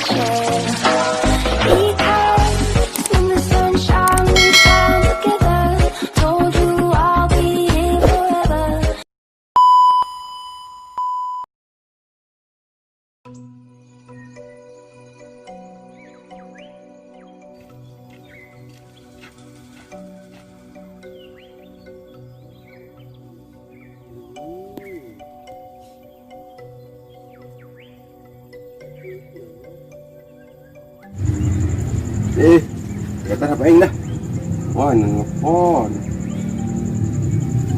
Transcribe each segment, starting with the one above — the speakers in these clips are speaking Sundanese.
share. Because when the sun shines, we shine together. Told you I'll be here forever. Eh, kata apa aing dah? Wah, nelfon.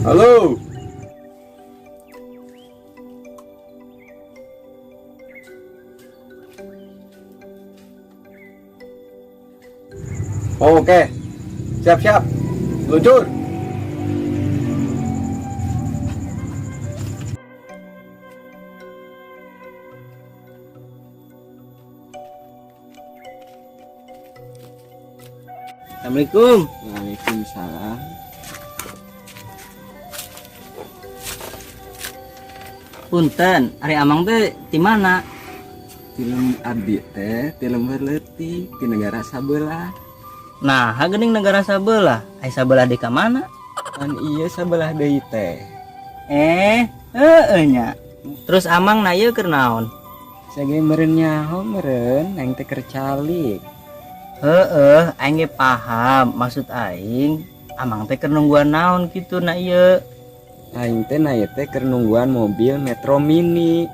Halo. Oke, siap-siap, luncur. Assalamualaikum. Waalaikumsalam. Punten, ari Amang teh di mana? Film abdi teh film leutik di negara sabelah. Nah, geuning negara sabelah. Ai sabelah di ka mana? Kan iya sabelah deui teh. Eh, heeh nya. Terus Amang na ieu keur naon? Saya meureun nyaho meureun aing teh keur calik. Heeh, aing ge paham maksud aing. Amang teh keur nungguan naon kitu na ieu? Aing teh na ieu teh keur nungguan mobil Metro Mini.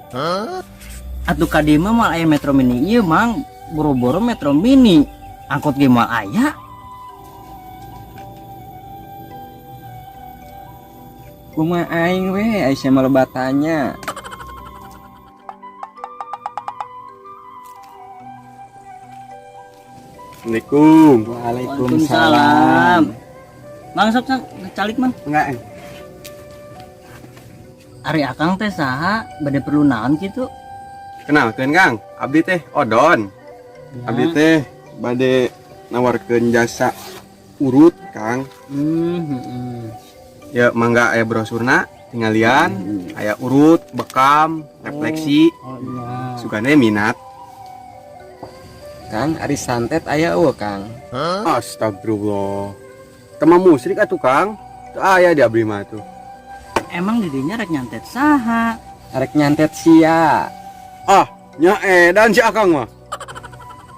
Atuh ka dieu mah moal aya Metro Mini ieu, Mang. Boro-boro Metro Mini. Angkot ge moal aya. Kumaha aing we ai sia mah loba tanya. Assalamualaikum. Waalaikumsalam. Mang, sok sok calik, Mang. Enggak, eh. Ari Akang teh saha? Bade perlu naon kitu? Kenalkeun, Kang, abdi teh Odon. Abdi teh bade nawarkeun jasa urut, Kang. Ya, mangga aya brosurna, tinggalian, aya urut, bekam, refleksi. Oh iya. Sugane minat. Kang, ari santet aya euweuh, Kang? Astagfirullah. Tema musrik atuh, Kang. Teu aya di abdi mah tuh. Emang didinya rek nyantet saha? Arek nyantet sia. Ah, nya edan si Akang mah.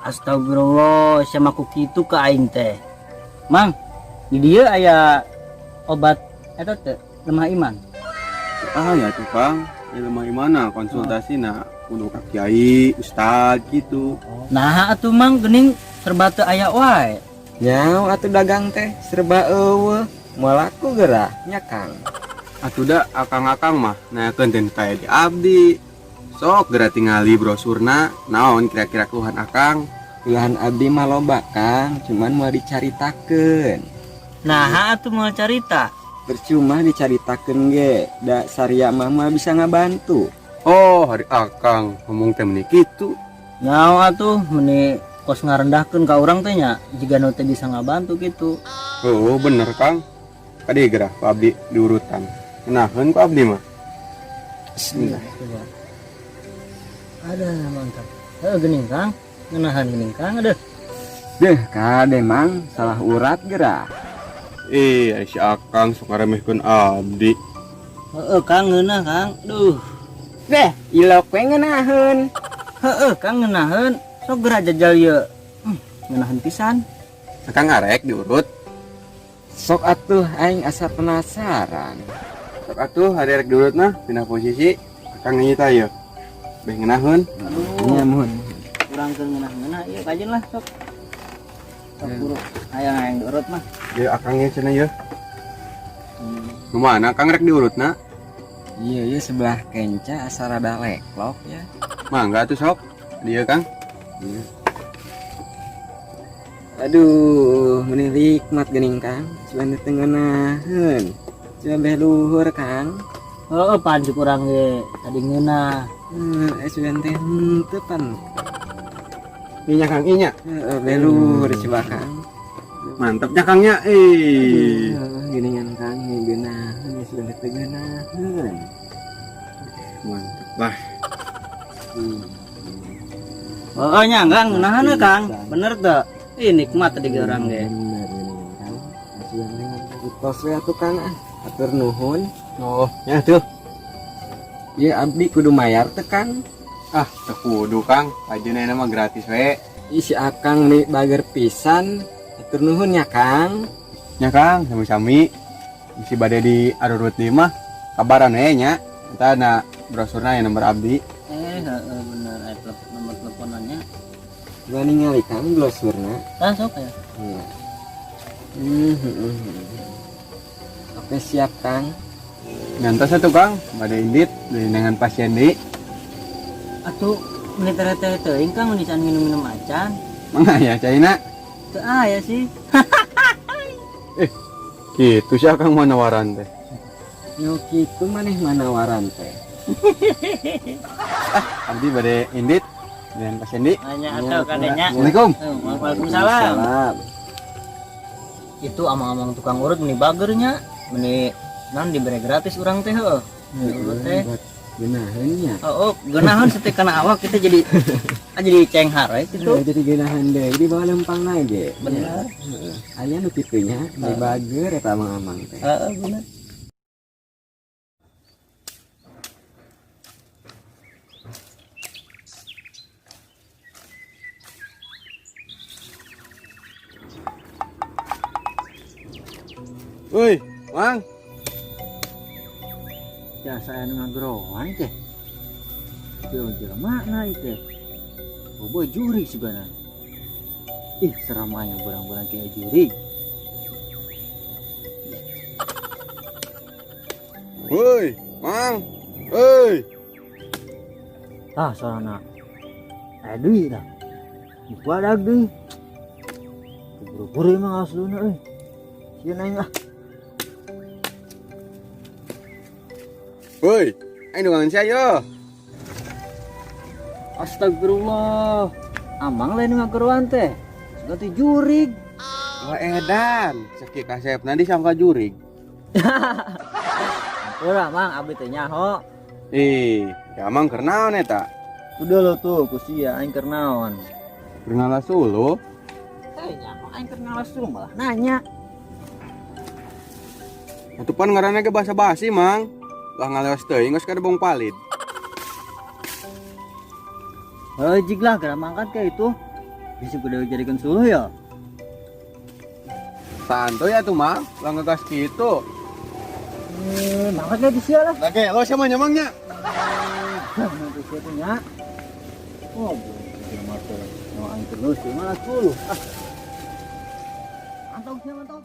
Astagfirullah, sia ku kitu ka aing teh. Mang, di dieu aya obat eta teh lemah iman. Ah ya tuh, Kang. Ya lemah imana konsultasi na kudu ka kiai, ustad gitu. Nah, atuh Mang geuning serba teu aya wae. Nyaho atuh dagang teh serba euweuh. Moal laku geura nya, Kang. Atuh da akang-akang mah nanyakeun teh taya di abdi. Sok geura tingali brosurna, naon kira-kira keluhan Akang. Keluhan abdi mah loba, Kang, cuman moal dicaritakeun. Nah, atuh moal carita. Percuma dicaritakeun ge, da saria mah moal bisa ngabantu. Oh, ari Akang ngomong teh meni kitu. Nyaho atuh meni kos ngarendahkeun ka urang teh nya, jiga nu teh bisa ngabantu kitu. Oh, bener, Kang. Kadi geura ku abdi diurutan. Naheun ku abdi mah. Bismillah. Ada mantap. Heuh geuning, Kang. Ngeunahan geuning, Kang, aduh. Deh, kade Mang, salah urat geura. Eh, ari si Akang sok ngaremehkeun abdi. Heeh, Kang, ngeunah, Kang. Duh. Deh, ilok we ngeunaheun. Heeh, Kang, ngeunaheun. Sok geura jajal ieu. Ngeunaheun pisan. Akang ngarek diurut. Sok atuh aing asa penasaran. Sok atuh hari rek diurut mah pindah posisi. Akang nyita ieu. Beh ngeunaheun. Aduh, Nya muhun. urang keur ngeunah-ngeunah ieu kajeun lah sok. Sok buru. Hayang hayang diurut mah. Ieu Akang ieu cenah ieu. Nu mana Kang rek diurutna? Iya, iya sebelah kenca asa rada leklok ya. Mangga atuh sok. Dieu, Kang. Iya. Aduh, meni nikmat geuning, Kang. Cuman teu ngeunaheun. Coba beh luhur, Kang. Heeh, pan cuk urang ge tadi ngeunah. Eh sugan teh henteu pan. Inya, Kang, inya. Heeh, beh luhur coba, Kang. Mantapnya Kang nya. Eh. Aduh, geuningan Kang, ngeunaheun ya sugan teh teu ngeunaheun. Mantap lah. Oh, nya Kang, nahan we, Kang. Bener teu? Ih, nikmat tadi ge urang ge. Bener geuning Kang. Asuhan tos we atuh Kang ah. Atur nuhun. Oh, nya tuh. Ieu abdi kudu mayar teu Kang? Ah, teu kudu Kang. Ajeuna mah gratis we. Ih si Akang nih bager pisan. Atur nuhun ya Kang. Nya Kang, sami-sami. Bisi bade di arurut deui mah kabaran we nya. Entah na brosurna ya nomor abdi. Heeh bener aya nomor teleponannya. Coba ningali Kang brosurna. Tah sok ya. Iya. Oke siap Kang. Nyantos atuh Kang, bade indit dengan pasien deui. Atuh meni teh teuing Kang meni can minum-minum acan. Mangga ya caina. Teu aya sih. Gitu sih Akang mah nawaran teh. Yo kitu maneh manawaran teh. Abdi bade indit dengan pasien deui. Hanya atuh kadenya. Assalamualaikum. Waalaikumsalam. Itu amang-amang tukang urut meni bagernya, meni non diberi gratis urang teh heuh. Urut teh. Geunaheun nya. Oh, geunaheun setik kana awak kita jadi jadi cenghar we kitu. Jadi geunaheun deui di bawah lempang ge. Bener. Heeh. Aya nu kitu nya, di bager eta amang-amang teh. Heeh, bener. Woi, Mang. Jasa anu ngageroan teh. Jauh jelema na ieu teh. Bobo jurig sugana. Ih, seram aya barang-barang kayak jurig. Woi, Mang. Woi. Tah sorana. Aya deui tah. Buadag deui. Buru-buru emang asluna euy. Sieun aing ah. Woi, aing nungguan sia yo. Astagfirullah. Amang lain ngageroan teh. Ganti jurig. Wah edan, sakit kasep nanti sangka jurig. Ora Mang, abdi teh nyaho. Ih, ya Mang keur naon eta? Udah lo tuh ku sia aing keur naon. Keur ngalas suluh. Nyaho aing keur ngalas suluh malah nanya. Atuh pan ngaranna ge basa-basi, Mang. Lah ngalewas teuing geus kada bong palid. Heuh jig lah geura mangkat ka itu. Bisa kudu jadikeun suluh ya. Santuy atuh Mang, lah ngegas kitu. Mangkat ka di sia lah. Lah ke lo sia mah nyamang nya. Nanti sia teh nya. Oh, jelema teh. Nu aing terus ieu malah suluh. Ah. Mantap sia mantap.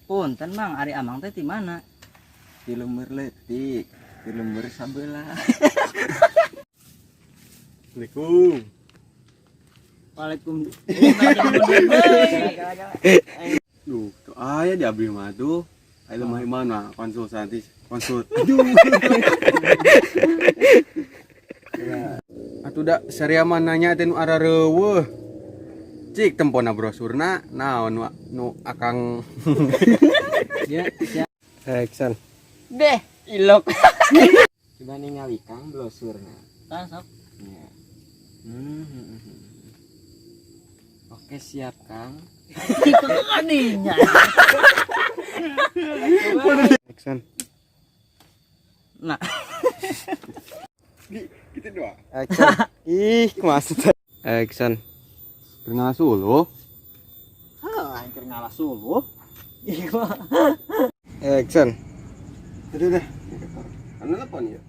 Punten Mang, ari Amang teh di mana? Di lembur leutik, di lembur sabelah. Assalamualaikum. Waalaikumsalam. Duh, tuh aya di abdi mah tuh. Aya lemah iman mah konsultasi konsul. Aduh. Atuh da saria mah nanya teh nu arareuweuh. Cik tempona brosurna naon nu akang. Ya, siap. Action. Deh, ilok. Coba ningali Kang brosurna. Tah sok. Ya. Oke siap Kang. Kadinya. Action. Nah. Gitu doang. Action. Ih, maksud. Action. Keur ngalas suluh. Heuh, aing keur ngalas suluh. Ih, Action. Aduh dah. Anu telepon ya?